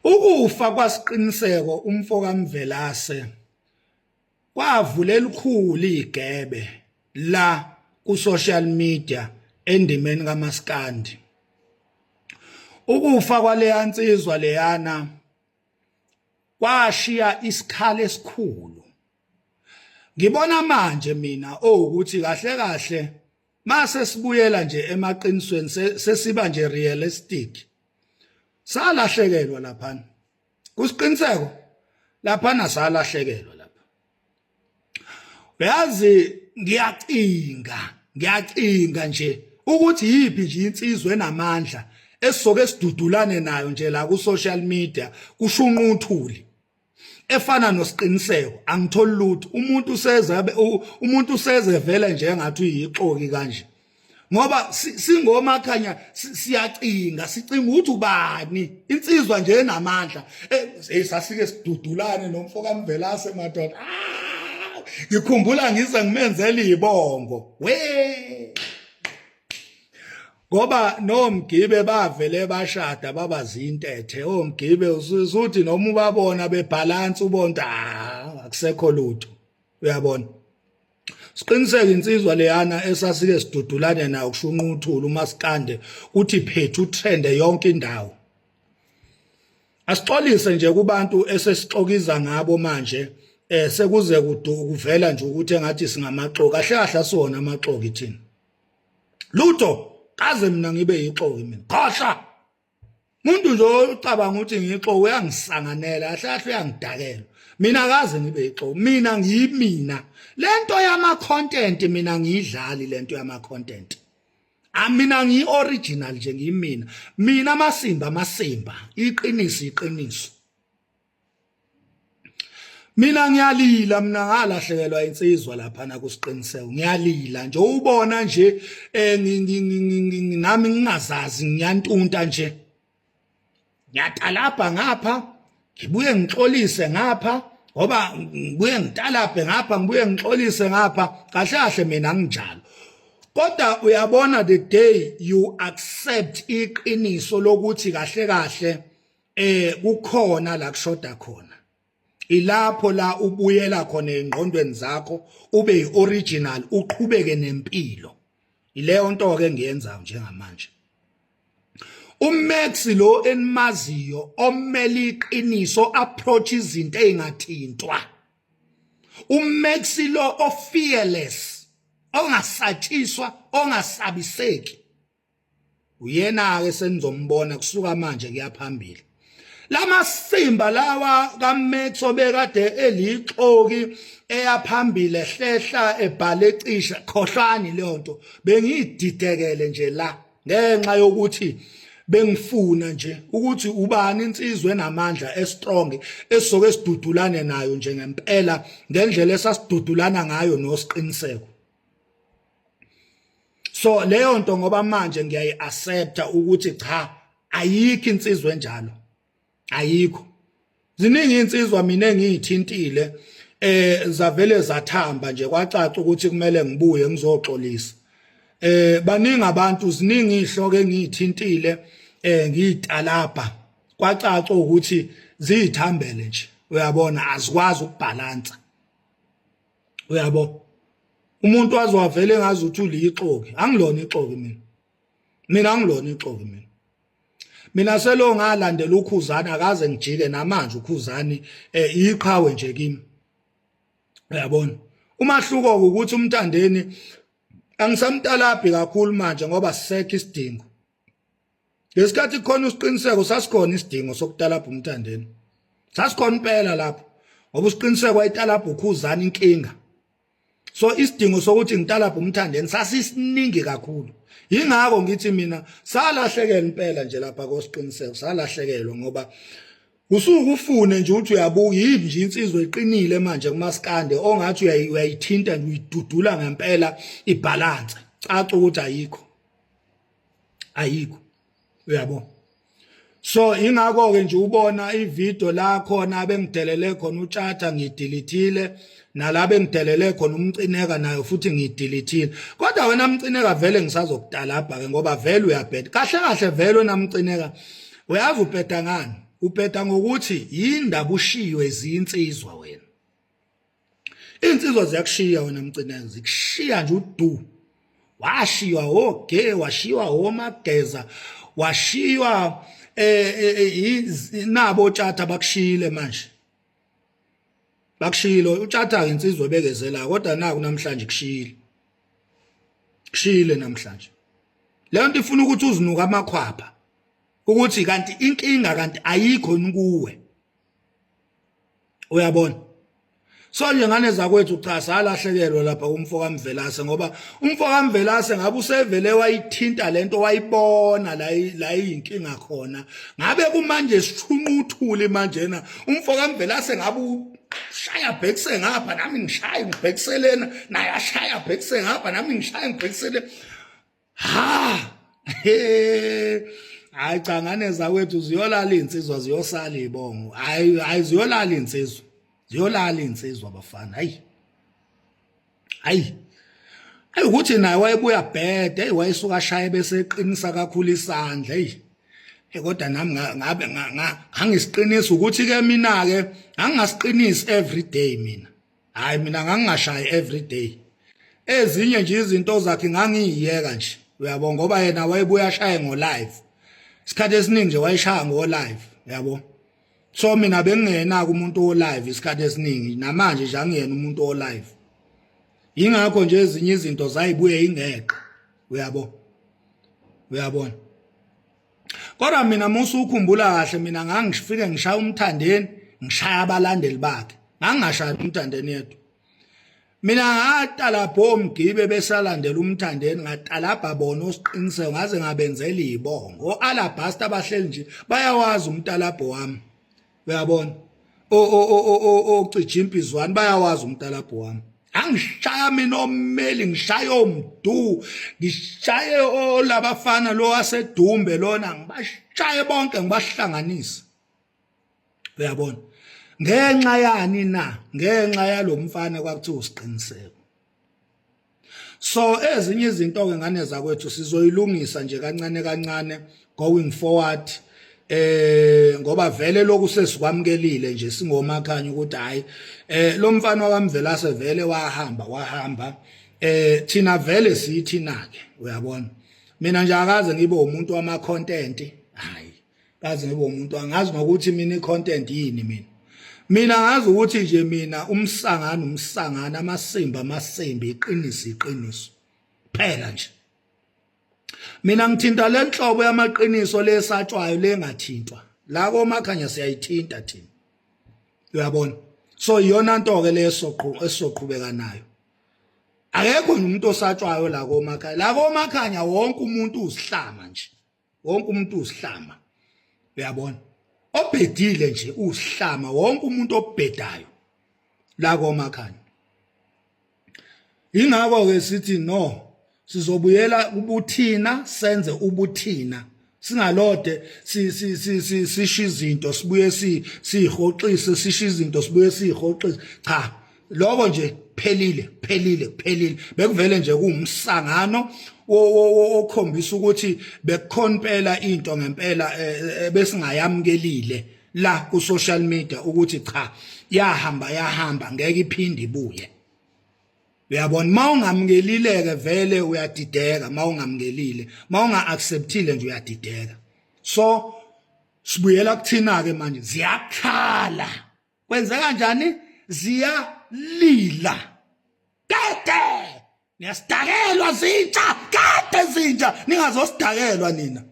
Ukufa kwaSiqiniseko umfo kaMvelase kwavula elikhulu igebe la ku social media endimeni kaMaskandi. Ukufa kwaleya nsizwa leyana kwashiya isikhala esikhulu. Ngibona manje mina owukuthi kahle kahle mase sibuyela nje emaqinisweni sesiba nje realistic. Salahlekelwa laphana. Kusiqiniseko laphana salahlekelwa lapha. Uyazi ngiyacinga, ngiyacinga nje ukuthi yiphi nje insizwa enamandla esisoke sidudulane nayo nje la ku social media kushunqa uthuli. Efana nosiqiniseko angitholi lutho umuntu useze umuntu useze vele nje engathi uyixoki kanje ngoba singomakhanya siyacinga sicinga ukuthi ubani insizwa nje enamandla eh sasike sidudulane nomfo kaMvelase madoda ah, ngikhumbula ngize ngimenzele izibongo we ngoba nomgibe bavele bashada baba zintethe omgibe usuthi noma ubabona bebalance ubonta ah, akusekho lutho uyabona siqiniseke insizwa leyana esasike sidudulane nayo kushunqa uthuli umasikande kuthi phethu utrende yonke indawo asixolise nje kubantu esesixokiza ngabo manje eh sekuze kuvela nje ukuthi engathi singamaxoki kahle kahle asiwona amaxoki thina lutho kaze mina ngibe yixoki mina khohla umuntu nje ocabanga ukuthi ngiyixoki uyangisanganela kahle kahle uyangidakela mina kaze ngibe yixoki mina ngiyimina lento yama content mina ngiyidlali lento yama content amina ngiyi original nje ngiyimina mina amasimba amasimba iqiniso iqiniso Mina ngiyalila mina ngalahlekelwa insizwa lapha na kusiqiniseko ngiyalila nje ubona nje eh nami ngingazazi ngiyantunta nje ngiyatalabha ngapha ngibuye ngixolise ngapha ngoba ngibuye ngitalabhe ngapha ngibuye ngixolise ngapha kahle kahle mina nginjalo kodwa uyabona the day you accept iqiniso lokuthi kahle kahle eh kukhona la kushoda khona ilapho la ubuyela khona engqondweni zakho ube ioriginal uqhubeke nempilo ileyo nto ke ngiyenzayo njengamanje uMax lo enimaziyo omele iqiniso approach izinto ezingathintwa uMax lo ofearless ongasatshiswa ongasabiseki Uyena-ke senizombona kusuka manje kuya phambili. Lamasimba lawa kaMax obekade elixoki eyaphambili ehlehla ebhala ecisha khohlwani leyo nto bengiyididekele nje la ngenxa yokuthi bengifuna nje ukuthi ubani insizwe enamandla estrong esoke sidudulane nayo nje ngempela ngendlela esasidudulana ngayo nosiqiniseko So leyo nto ngoba manje ngiyayi-accepta ukuthi cha ayikho insizwa enjalo ayikho ziningi insizwa mina engiyithintile eh zavele zathamba nje kwacaca ukuthi kumele ngibuye ngizoxolisa eh baningi abantu ziningi ihloko engiyithintile eh ngiyitalabha kwacaca ukuthi ziyithambele nje uyabona azikwazi ukubhalansa uyabo umuntu waze wavele ngazi ukuthi ulixoki angilona ixoki mina mina angilona ixoki mina mina selo ngalandela ukhuzani akaze ngijike namanje ukhuzani eh iqhawe nje kimi uyabona umahluko ukuthi umntandeni angisamtalabhi kakhulu manje ngoba sisekho isidingo Ngesikhathi khona usiqiniseko sasikhona isidingo sokutalabha umthandeni. Sasikhona impela lapho ngoba usiqiniseko wayitalabha ukhuzana inkinga. So isidingo sokuthi ngitalabha umthandeni sasisiningi kakhulu. Yingakho ngithi mina salahlekelwa impela nje lapha kosiqiniseko salahlekelwa ngoba usuke ufune nje uthi uyabuka yini nje insizwa eqinile manje kumaskande ongathi uyayithinta nje uyidudula ngempela ibalance caca ukuthi ayikho ayikho uyabo so ingakho ke nje ubona ivideo la khona abengidelele khona utshatha ngidilithile nalaba engidelele khona umcineka nayo futhi ngidilithile kodwa wena mcineka vele ngisazokutalabha ke ngoba vele uyabheda kahle kahle vele wena mcineka uyazi ubheda ngani Ubheda ngokuthi yindaba ushiywe zinsizwa wena. Insizwa ziyakushiya wena Mcineka, zikushiya nje udu. Washiywa oge, washiywa omageza, washiywa nabo otshatha bakushiyile manje. Bakushiyile utshatha insizwa ebekezela kodwa naku namhlanje kushiyile. Kushiyile namhlanje. Leyo nto ifuna ukuthi uzinuka amakhwapha ukuthi kanti inkinga kanti ayikho kuwe. Uyabona? So nje ngane zakwethu cha salahlekelwa lapha kumfo kaMvelase ngoba umfo kaMvelase ngabe usevele wayithinta lento wayibona la la iyinkinga khona ngabe kumanje sithunquthuli manjena umfo kaMvelase ngabe ushaya bhekise ngapha nami ngishaya ngibhekiselena naye ashaya bhekise ngapha nami ngishaya ngibhekisele. Ha hayi cha ngane zakwethu ziyolala insizwa ziyosala ibongo. Hayi hayi ziyolala insizwa, ziyolala insizwa bafana. Hayi hayi ayi ukuthi naye wayebuya bhede, hey wayesuka ashaye bese eqinisa kakhulu isandla. Hey kodwa nami ngabe ngangisiqinisa ukuthi ke mina ke ngangasiqinisi every day mina. Hayi mina ngangingashayi every day. Ezinye nje izinto zakhe ngangiyiyeka nje uyabo, ngoba yena wayebuya ashaye ngo live. Isikhathi esiningi nje wayeshaya ngo live uyabo. So mina bengingenako umuntu o live isikhathi esiningi, namanje nje angiyena umuntu o live. Ingakho nje ezinye izinto zayibuye ingeqe uyabo. Uyabona? Kodwa mina musu ukhumbula kahle, mina ngangifike ngishaya uMthandeni, ngishaya abalandeli bakhe. Ngangingashaya uMthandeni yedwa. Mina ngatalabha omgibe besalandela uMthandeni, ngatalabha bona osiqiniseko ngaze ngabenzela izibongo. O-Alabaster abahleli nje bayawazi umtalabho wami. Uyabona? O o o o ocijimpizwane bayawazi umtalabho wami. Angishaya mina ommeli, ngishaya omdu, ngishaye olabafana lo wasedumbe lona, ngibashaye bonke ngibahlanganise. Uyabona? Ngenxa yani na? Ngenxa yalomfana kwakuthiwa usiqiniseko. So ezinye izinto ke ngane zakwethu sizoyilungisa nje kancane kancane going forward, ngoba vele lokhu sesikwamukelile nje singomakhanya ukuthi hayi lo mfana wakaMvelase vele wahamba wahamba, thina vele sithina ke uyabona. Mina nje akaze ngibe umuntu wama content, hayi kaze ngibe umuntu angazi nokuthi mina i-content yini. Mina ngazi ukuthi nje mina umsangano umsangano, amasimba amasimba, iqiniso iqiniso phela nje. Mina ngithinta lenhlobo yamaqiniso lesatshwayo lengathintwa la komakhanya, siyayithinta thina uyabona. So iyona nto ke leso esizoqhubeka nayo. Akekho nje umuntu osatshwayo la komakhanya, la komakhanya wonke umuntu usihlama nje, wonke umuntu usihlama uyabona, obhedile nje usihlama wonke umuntu obhedayo la komakhanya. Ingakho ke sithi no, sizobuyela kubuthina, senze ubuthina, singalode sisho izinto sibuye sihoxise, sisho izinto sibuye sihoxise. Cha, lokho nje phelile phelile phelile. Bekuvele nje kuwumsangano okhombisa ukuthi bekukhona impela into ngempela besingayamukelile la ku social media ukuthi cha yahamba yahamba ngeke iphinde ibuye. Uyabona, mawungamukelileke vele uyadideka, mawungamukelile, mawunga acceptile nje uyadideka. So sibuyela kuthina ke manje, ziyakhala. Kwenzeka kanjani? Ziyalila kade niyasidakelwa zintsha, kade zintsha ningazosidakelwa nina.